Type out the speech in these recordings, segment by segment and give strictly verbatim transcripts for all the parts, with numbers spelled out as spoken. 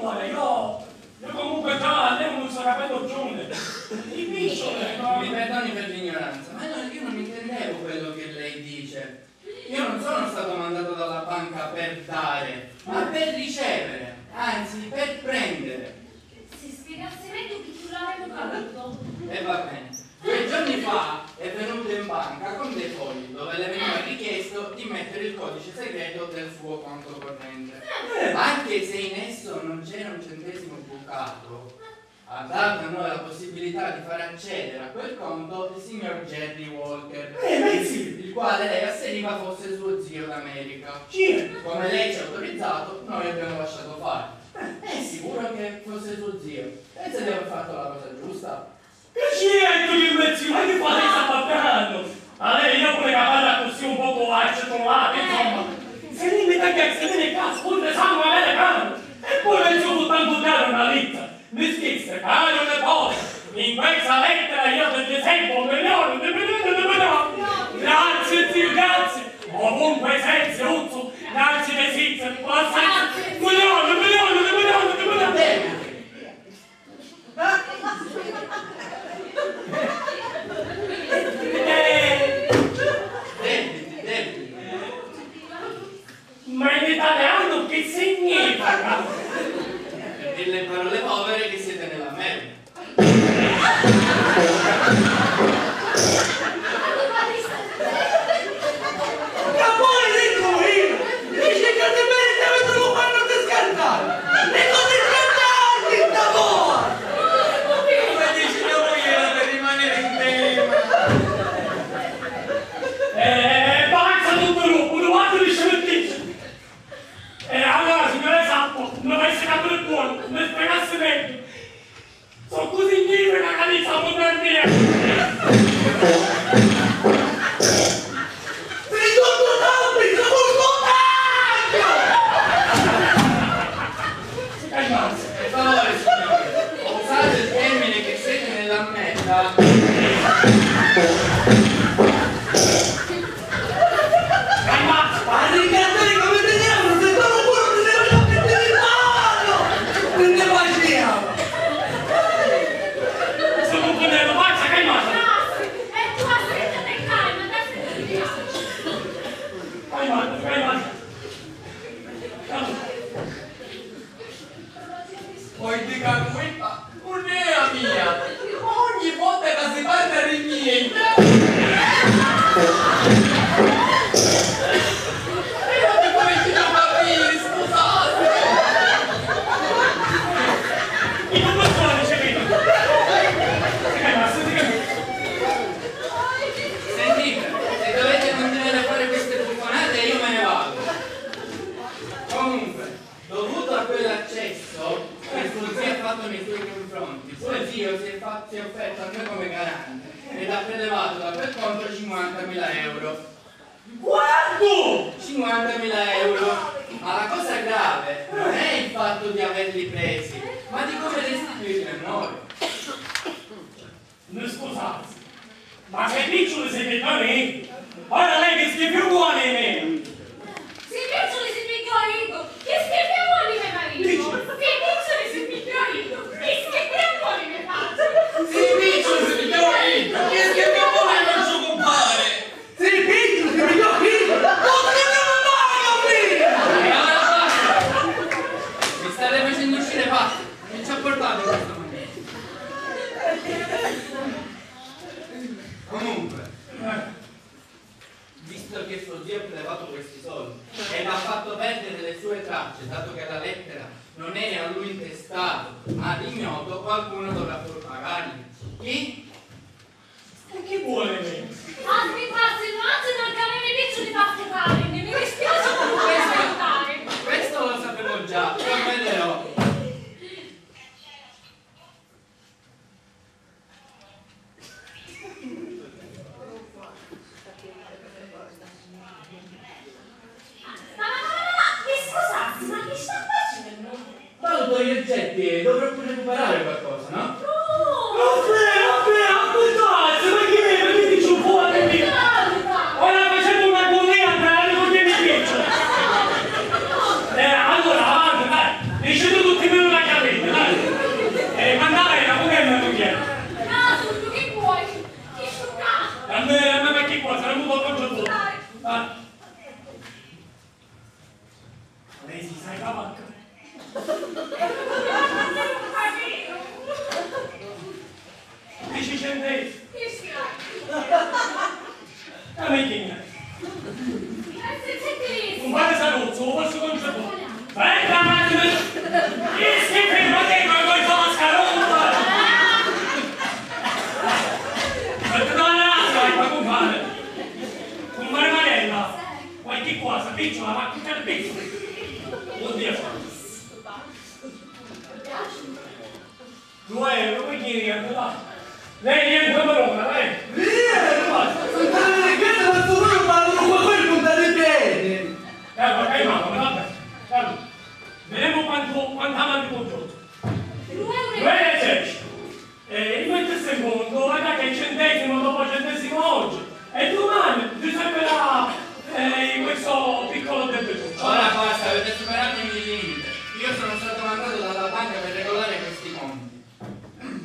Ora, io, io comunque già a lei non sto capendo più nulla. I piccioli, no? Mi perdoni per l'ignoranza, ma io, io non intendevo quello che lei dice. Io non sono stato mandato dalla banca per dare, ma per ricevere, anzi, per prendere. Si spiegassi megghiu chi tu l'avevi capito. E va bene. Due giorni fa è venuto in banca con dei fogli dove le veniva richiesto di mettere il codice segreto del suo conto corrente. Eh. Anche se in esso non c'era un centesimo bucato, ha dato a noi la possibilità di far accedere a quel conto il signor Jerry Walker, eh, beh, sì, il quale lei asseriva fosse suo zio d'America. Sì. Come lei ci ha autorizzato, noi abbiamo lasciato fare. Eh. È sicuro che fosse suo zio? Pensa di aver fatto la cosa giusta? Chi ci hai tu di mezzo? Ma chi fai, sta babbiannu? A lei io pure che parla così un poco acciotolata, insomma. Se ne mi tagliassi, se ne casco, pure sangue americano. E poi penso soltanto dare una lettera. Mi scrisse, caro nipote, in questa lettera io ti presento un milione di milioni di milioni. Grazie, zio, grazie. Ovunque sei, ziuzzo, grazie, tesizio, grazie, milioni, milioni di milioni di milioni. Eh, ma in italiano che significa? Per dirle in parole povere che siete nella merda. Ca poi dicu io, dici ca ti meriti avi tu lu fannu di scantari! Dicu di scantari, sta boa! Come dici tua mugliera per rimanere in tema? Eh, basta tutto gruppo, due altri scimittici! Eh, allora, signore Sappo, non avesse capito buono, mi spiegassi meglio. So' così indietro che la calizza può andare via! Sei tutto tappeto, tutto taglio! Calmarsi, per favore, signore. Usate il termine che siete nella merda. Arricchia come te diavolo, se sono pure un devo mettere in mano! Non ne facciamo! Sono un po' nervosa, calmata! E tu aspetta, te calma, adesso ti dico. Calmata, calmata. Poi dica a colpa. Nun è a mia! Ogni vota ca si parla di mia! E non mi farete capire, scusate! Sentite, se dovete continuare a fare queste buffonate, io me ne vado. Comunque, dovuto a quell'accesso che suo zio ha fatto nei suoi confronti, suo zio si è fa-, si è offerto a noi come garante ed ha prelevato da quel conto cinquantamila euro. Quanto? Cinquantamila euro. Ma la cosa grave non è il fatto di averli presi, ma di come restituirli a noi. Mi scusassi, ma si i picciuli si pigghiò iddu? Ora lei chi schifiu voli di mia? Si i picciuli si pigghiò iddu, chi schifiu voli me maritu? Si i picciuli si pigghiò iddu, chi schifiu voli me patri? Si i picciuli si pigghiò iddu, chi schifiu voli nostru cumpari? Si i picciuli si pigghiò iddu, tutti che non vanno via! Mi state facendo uscire pazzo! Chi ci ha portato questa maniera? Comunque, visto che suo zio ha prelevato questi soldi e l'ha fatto perdere le sue tracce, dato che la lettera non era a lui intestata, ma ad ignoto, qualcuno dovrà pur pagarli. Chi? E chi vuole me? Altri passi, non altri non cambiare picciu di passicare, mi dispiace comunque ascoltare. Questo lo sapevo già, provvederò. Ma, ma, ma, ma, ma, mi scusassi, ma chi sta facennu? Valuto gli oggetti e dovrò pure recuperare qualcosa, no? No! Vabbè, vabbè, aspettate, ma chi è? Ma chi dici un po' a me? Ora facciamo una bullina per la ricogliere di piccio. Eh, allora, avanti, dai, dicete tutti per una Dieci centesimi. Dammi chi. Cumpare Saruzzu, u vostru contributu. Venga, ma chi schifo, ma che coi, coi mascaroni! Perché non la lascia, ma cumpare? Cumpare Mariella, qualche cosa, picciola, ma che servizio? Oddio. Due euro, poi chi rientra là? Lei rientra per ora, lei. Rientra! Sant'Anna di Chiesa, ma tu non parlo con quel punta di piedi! Eh, ma che male, vabbè. Allora, vedremo quanto, quanto avanti con tutto. Due euro e dieci. Eh, io metto in conto, guarda che centesimo dopo centesimo oggi. E domani ti servirà, eh, questo piccolo debito. Ora basta, avete superato ogni limite. Io sono stato mandato dalla banca per regolare questi conti.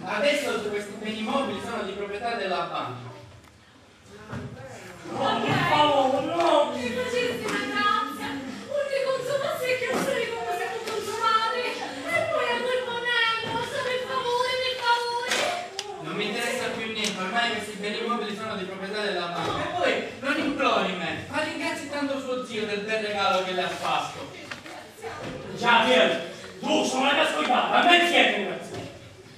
Adesso questi beni mobili sono di proprietà della banca. No, per favore, no! Mi facessi una grazia, non li consumassi e chiusseri come siamo consumati, e poi a quel bonello, per favore, per favore! Non mi interessa più niente, ormai questi beni mobili sono di proprietà della banca. E poi, non implori me, ma ringrazi tanto suo zio del bel regalo che le ha fatto. Già, Piero, tu sono la cascata, a me chi è che ringrazia?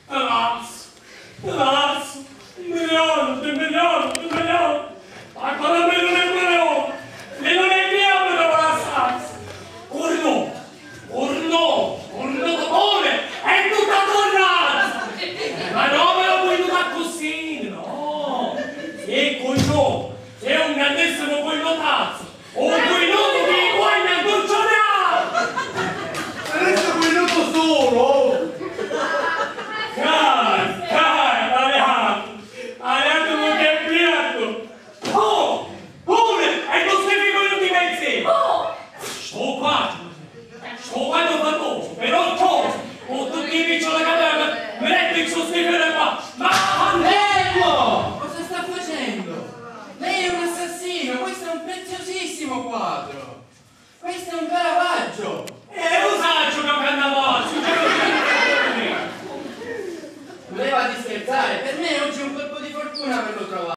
Palazzo, palazzo, un milione, due milioni, due milioni. Ma quello mi non è quello, mi non è mio, mi devo lasciarsi. Corno, corno, corno d'amore, è tutta tornata. Ma non me lo puoi dare così, no. E corno, sei un grandissimo cornotazzo. Un minuto di guagna, Antonio! Adesso un minuto solo! Dai, dai, Alejandro! Alejandro, non ti è piatto! Oh! Pure! E tu sei figlio di mezzi! Oh! Sto qua! Sto qua non famoso, però cosa? Con tutti i piccioli che aveva, mi metti su sti fili qua! Ma Antonio! Cosa sta facendo? Lei è un assassino, questo è un preziosissimo quadro. Questo è un Caravaggio. E lo saccio che è un Caravaggio, ce lo dico. Voleva scherzare, per me oggi è un colpo di fortuna averlo trovato.